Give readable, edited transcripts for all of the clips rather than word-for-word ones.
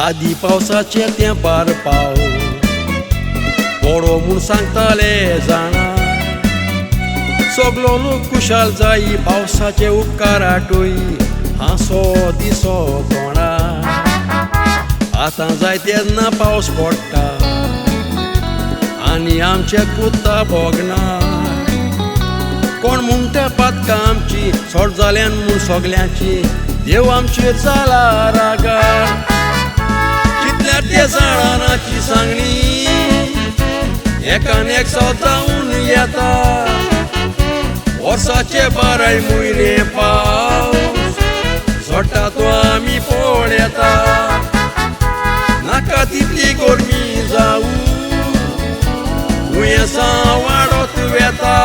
आदी पावसाचे तेंपार पावस पडो म्हूण सांगताले जाणा, सगलो लोक खुशाल जाई पावसाचे उपकार आटोई हांसो दिसो तोंडा। आतां जाय तेन्ना पावस पडटा आनी आमचे कुत्ता भोगना। कोण म्हणटा पातकां आमची सोड जाल्यान म्हूण सगल्यांची, देव आमचेर जाला रागार। कितल्या ते जाणांची सांगणी एकान एक सदां येता, वर्साचे 12 म्हयने पावस झडटा तो आमी पळयता। नाका तितली गरमी जावं दुयेंसां वाडत वेता,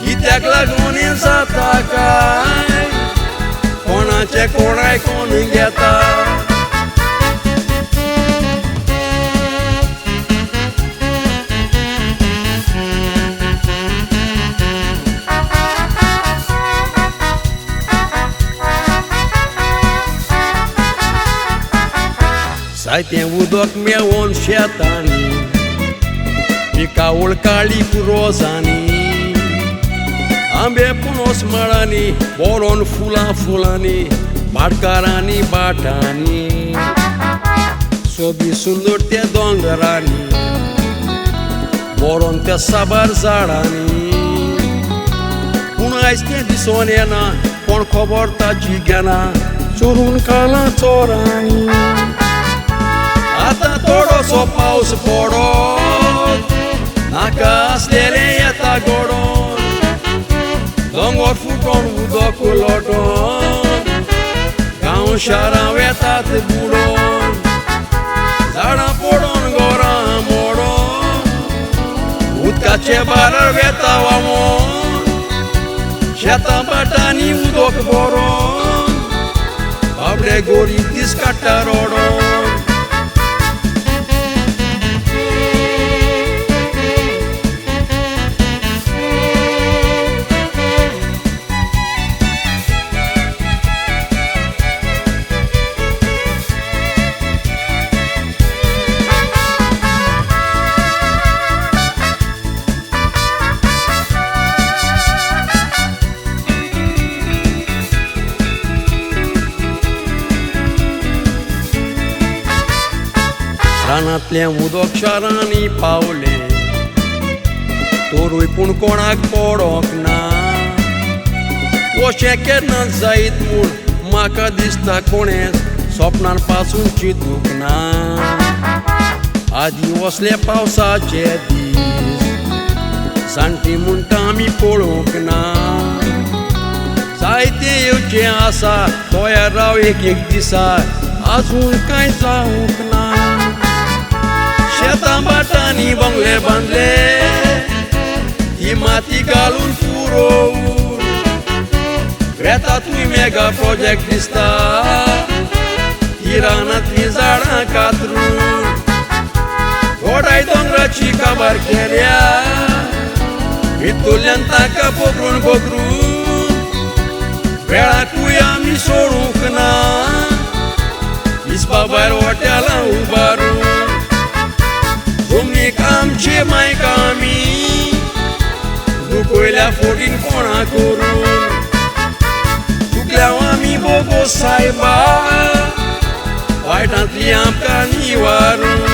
कित्याक लागून हें जाता काय कोणाचें कोण आयकून घेता। जायतें उदक मेवोन शेतांनी पिकावळ काळी रोजांनी, आंबे पुनोस मळांनी बोरोन फुलां फुलांनी भाटकारांनी भाटांनी, सोबी सुंदर त्या दोंगरांनी बोरोन त्या साबार झाडांनी। पूण आयज तें दिसोन येना, कोण खबर ताची घेना, चोरून खाला चोरांनी। आतां थोडोसो पावस पडत नाका आसलेलें येता घडोन, दोंगर फुटोन उदक लोटोन गांव शारां वेतात बुडोन, झाडां पडोन घरां मोडोन उदकाचे बारार वेता व्हांवोन, शेतां भाटांनी उदक भरोन बाबडे गोरीब दीस काडटा रडोन। रानांतलें उदक शारांनी पावलें तोरूय पूण कोणाक पडोंक ना, अशें केन्ना जायत म्हूण म्हाका दिसता कोणेंच सपनान पासून चिंतूंक ना। आदी वसले पावसाचे दीस जाणटी म्हणटा आमी पळोवंक ना, जायतें येवचें आसा तयार राव एक एक दिसा आजून कांय जावंक ना। शेतां भाटांनी बंगले बांदले ही माती घालून पुरोवन, वेता तुवें मेगा प्रोजेक्ट दिसता ही रानांतलीं झाडां कातरून, गोडाय दोंगराची काबार केल्या भितुल्यान तांकां पोखरून पोखरून, वेळाकूय आमी सोडूंक ना हिसपा भायर वाट्याला उबारून। जमनीक आमचे मायक आमी दुखयल्या फोटीन कोणा करून, चुकल्या आमी बोगोस सायबा वायटांतली आमकां निवारून।